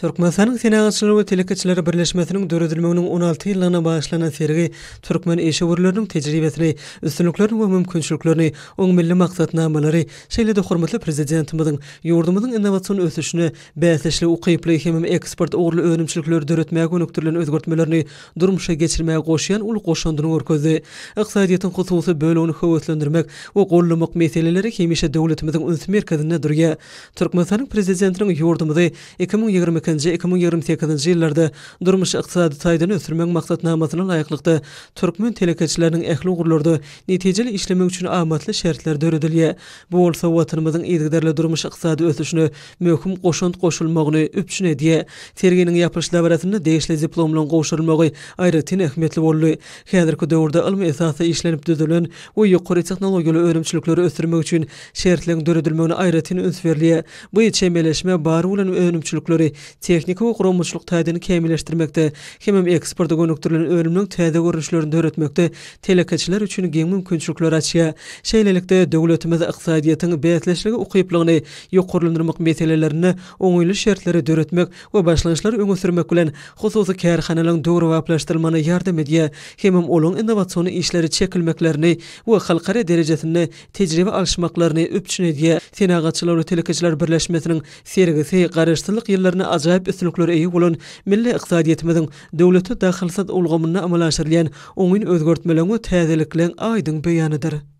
Türkmenistanyň Senagatçylar we telekeçiler birleşmesiniň döredilmeginiň 16 ýyllygyna bagyşlanan sergi türkmen işewürleriniň tejribesini, üstünliklerini we mümkinçiliklerini, oň milli maksatnamalary, şeýle-de hormatly Prezidentimiziň ýurdumyzyň innowasion ösüşine, bäsdeşlige ukyply hemem eksport ugurly önümçilikleri döretmäge gönükdirilen özgertmelerini durmuşa geçirmäge goşýan uly goşandyny görkezdi. Ykdysadyýetiň hususy bölegini höweslendirmek we goldamak meseleleri hemişe döwletimiziň üns merkezinde durýar. Türkmenistanyň Prezidentiniň ýurdumyzy 2022-nji, 2028-nji ýyllarda durmuş-ykdysady taýdan ösdürmegiň maksatnamasyna laýyklykda, türkmen telekeçileriniň ähli ugurlarda netijeli işlemegi üçin amatly şertler döredilýär. Bu bolsa Watanymyzyň yzygiderli durmuş-ykdysady ösüşine möhüm goşant goşulmagyny üpjün edýär. Serginiň ýapylyş dabarasynda degişli diplomlaryň gowşurylmagy aýratyn ähmiýetli boldy. Häzirki döwürde ylmy esasda işlenip düzülen we ýokary tehnologiýaly önümçilikleri ösdürmek üçin şertleriň döredilmegine aýratyn üns berilýär. Bu çemeleşme bar bolan önümçilikleri tehniki we guramaçylyk taýdan kämilleşdirmekde hemem eksporta gönükdirilen önümleň täze görnüşlerini döretmekde telekeçiler üçin giň mümkinçilikleri açýar. Şeýlelikde, döwletimiz ykdysadyýetiň bäsleşlige ukyplygyny ýokarlandyrmak meselelerinde oňaýly şertleri döretmek we başlangyçlary öňe sürmek bilen, hususy kärhanalaryň döwrebaplaşdyrylmagyna ýardam edýär hemem olaryň innowasion işlere çekilmeklerini we halkara derejesinde tejribe alyşmaklaryny üpjün edýär. Senagatçylar we telekeçiler birleşmesiniň sergisi Garaşsyzlyk ýyllarynda ajaýyp üstünliklere eýe bolan milli ykdysadyýetimiziň döwlete dahylsyz ulgamynda amala aşyrylýan oňyn özgertmeleriň we täzelikleriň aýdyň beýanydyr.